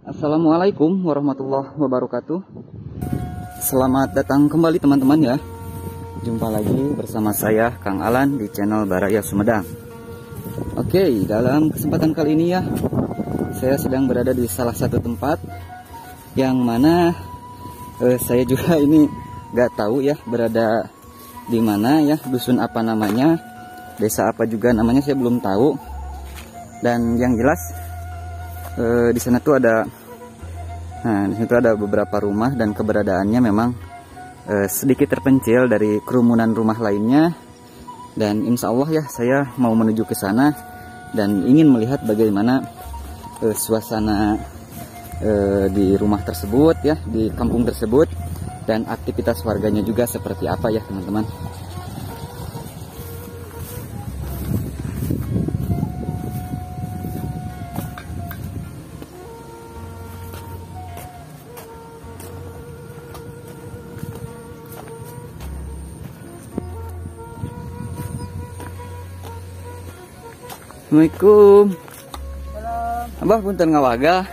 Assalamualaikum warahmatullahi wabarakatuh. Selamat datang kembali teman-teman ya. Jumpa lagi bersama saya Kang Alan di channel Baraya Sumedang. Oke, dalam kesempatan kali ini ya, saya sedang berada di salah satu tempat yang mana saya juga ini gak tahu ya berada di mana ya, dusun apa namanya, desa apa juga namanya saya belum tahu. Dan yang jelas di sana tuh ada, nah di situ ada beberapa rumah dan keberadaannya memang sedikit terpencil dari kerumunan rumah lainnya. Dan insya Allah ya saya mau menuju ke sana dan ingin melihat bagaimana suasana di rumah tersebut ya, di kampung tersebut, dan aktivitas warganya juga seperti apa ya teman-teman. Assalamualaikum. Abah punten ngawaga.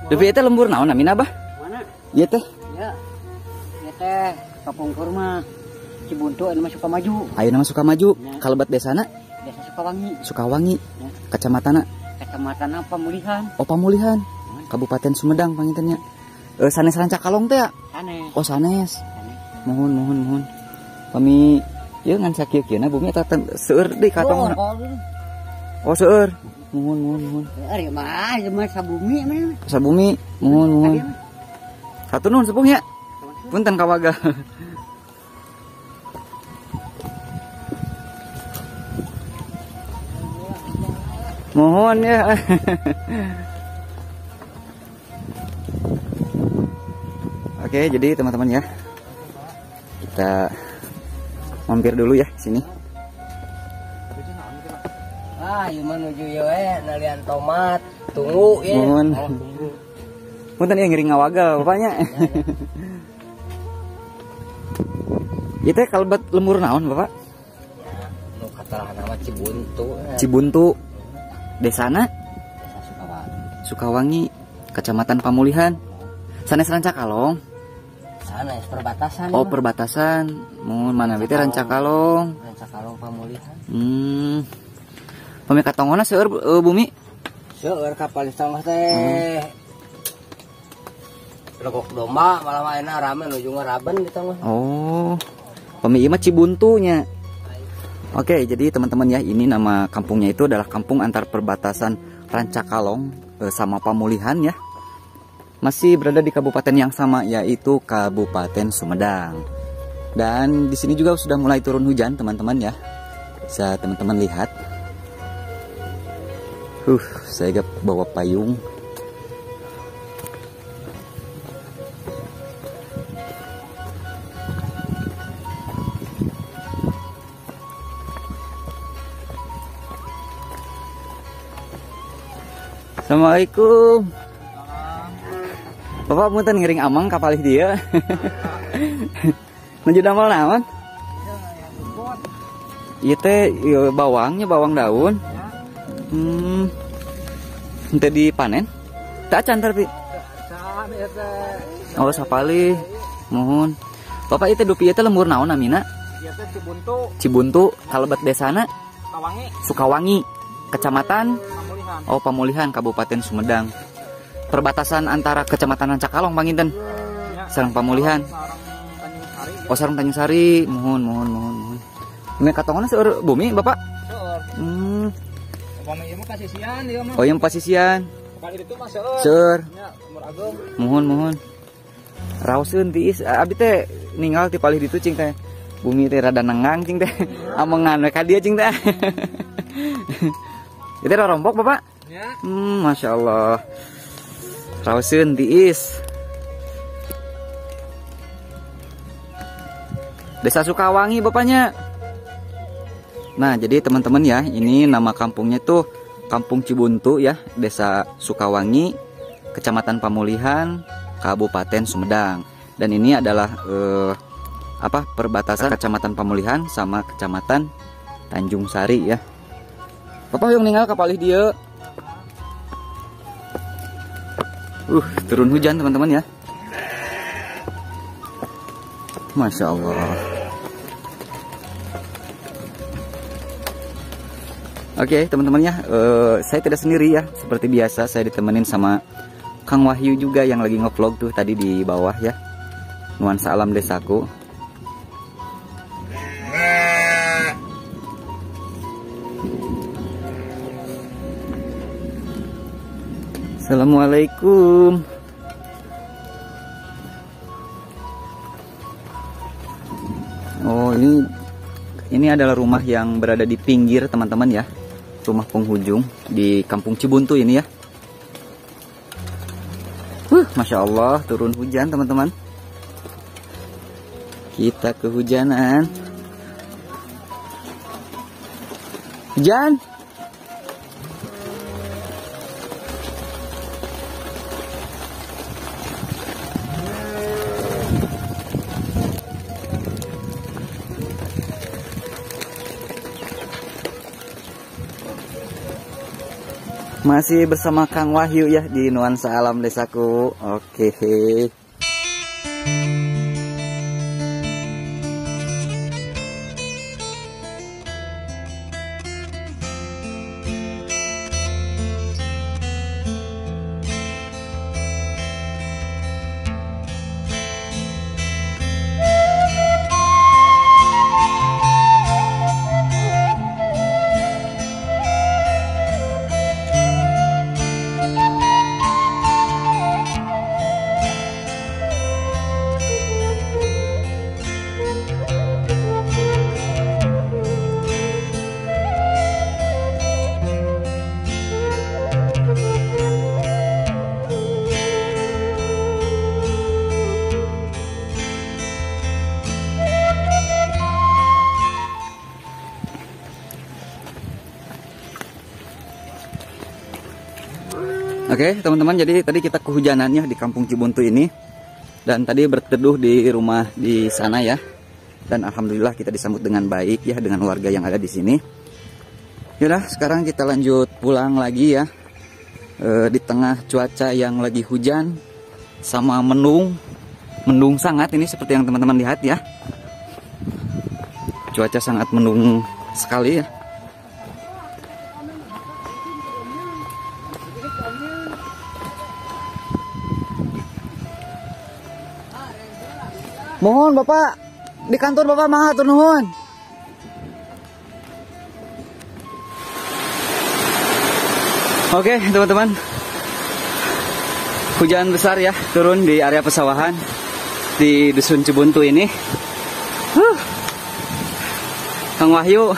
Dupi teh lembur naon namina Abah? Mana? Ieu teh. Ya. Ieu teh Kampung Kurma Cibuntu anu mah Sukamaju. Ayeuna mah Sukamaju. Ya. Kalebet desana? Desa Sukawangi. Sukawangi. Ya. Kecamatanna? Kecamatan Pamulihan. Oh, Pamulihan. Ya. Kabupaten Sumedang panginten nya. Sanes Rancakalong teh ya? Sanes. Oh, sanes. Sanes. Mohon mohon mohon. Pami ieu ngan sakieu-kieuna bumi eta seueur deui katong. Oh seueur. Mohon mohon mohon. Seueur ya mah, ieu mah sabumi mah. Sabumi, mohon mohon. Satu nuhun sepuh nya. Punten kawaga. Mohon ya. Oke, jadi teman-teman ya. Kita mampir dulu ya sini. Ah, ieu menuju ieu we nalian tomat, tunggu ya. Mohon. Punten ieu ngiring ngawagal bapaknya. Ieu teh kalebet lembur naon, Bapak? Ya, nu katarahan mah Cibuntu. Cibuntu. Desana? Desa Sukawangi. Sukawangi, Kecamatan Pamulihan. Sanes Rancakalong. Sanes perbatasan. Oh, perbatasan. Mun mana teh Rancakalong. Rancakalong Pamulihan. Pami katongona seueur bumi? Seueur kapal tonggoh teh. Legok domba malah mah enak rame nuju ngaraben di tonggoh. Oh. Pami ieu mah Cibuntu nya. Oke, jadi teman-teman ya, ini nama kampungnya itu adalah kampung antar perbatasan Rancakalong sama Pamulihan ya. Masih berada di kabupaten yang sama yaitu Kabupaten Sumedang. Dan di sini juga sudah mulai turun hujan, teman-teman ya. Bisa teman-teman lihat. Saya gak bawa payung. Assalamualaikum. Bapak punten ngiring amang kapalih dia. Nuju damel naon? Ieu teh bawangnya bawang daun. Henteu dipanen? Teu acan tapi. Oh, sapali. Mohon. Bapak ieu teh dupi ieu teh lembur naon namina? Ieu teh Cibuntu. Cibuntu, kalebet desana? Sukawangi. Sukawangi. Kecamatan Pamulihan. Oh, Pamulihan, Kabupaten Sumedang. Perbatasan antara Kecamatan Rancakalong panginten. Ya. Sareng Pamulihan. Sareng Tanjung Sari. Oh, sareng Tanjung Sari. Mohon mohon mohon mohon. Ini katongona seueur bumi, Bapak? Seueur. Ieu mah pasisian ieu mah. Oh, yang pasisian. Kapal itu mah seueur. Seueur. Nya, umur ageung. Mohon mohon. Raoseun tiis abdi teh ninggal ti palih ditu cing teh. Bumi teh rada nengang cing teh. Amengan we ka dieu cing teh. Itu rompok Bapak? Ya. Masya Allah. Raoseun tiis. Desa Sukawangi bapaknya. Nah, jadi teman-teman ya, ini nama kampungnya tuh Kampung Cibuntu ya, Desa Sukawangi, Kecamatan Pamulihan, Kabupaten Sumedang. Dan ini adalah perbatasan Kecamatan Pamulihan sama Kecamatan Tanjung Sari ya. Bapak yang ninggal kapalih dia. Turun hujan teman-teman ya. Masya Allah. Oke teman-teman ya, saya tidak sendiri ya. Seperti biasa saya ditemenin sama Kang Wahyu juga yang lagi ngevlog tuh tadi di bawah ya. Nuansa alam desaku. Assalamualaikum. Oh, ini adalah rumah yang berada di pinggir teman-teman ya. Rumah penghujung di Kampung Cibuntu ini ya. Masya Allah, turun hujan teman-teman. Kita kehujanan. Hujan. Masih bersama Kang Wahyu ya di Nuansa Alam Desaku. Oke. Oke teman-teman, jadi tadi kita kehujanannya di Kampung Cibuntu ini. Dan tadi berteduh di rumah di sana ya. Dan alhamdulillah kita disambut dengan baik ya, dengan warga yang ada di sini. Yaudah, sekarang kita lanjut pulang lagi ya. Di tengah cuaca yang lagi hujan sama mendung. Mendung sangat ini seperti yang teman-teman lihat ya. Cuaca sangat mendung sekali ya. Mohon Bapak, di kantor Bapak mangga nuhun. Oke teman-teman, hujan besar ya turun di area pesawahan di Dusun Cibuntu ini. Kang Wahyu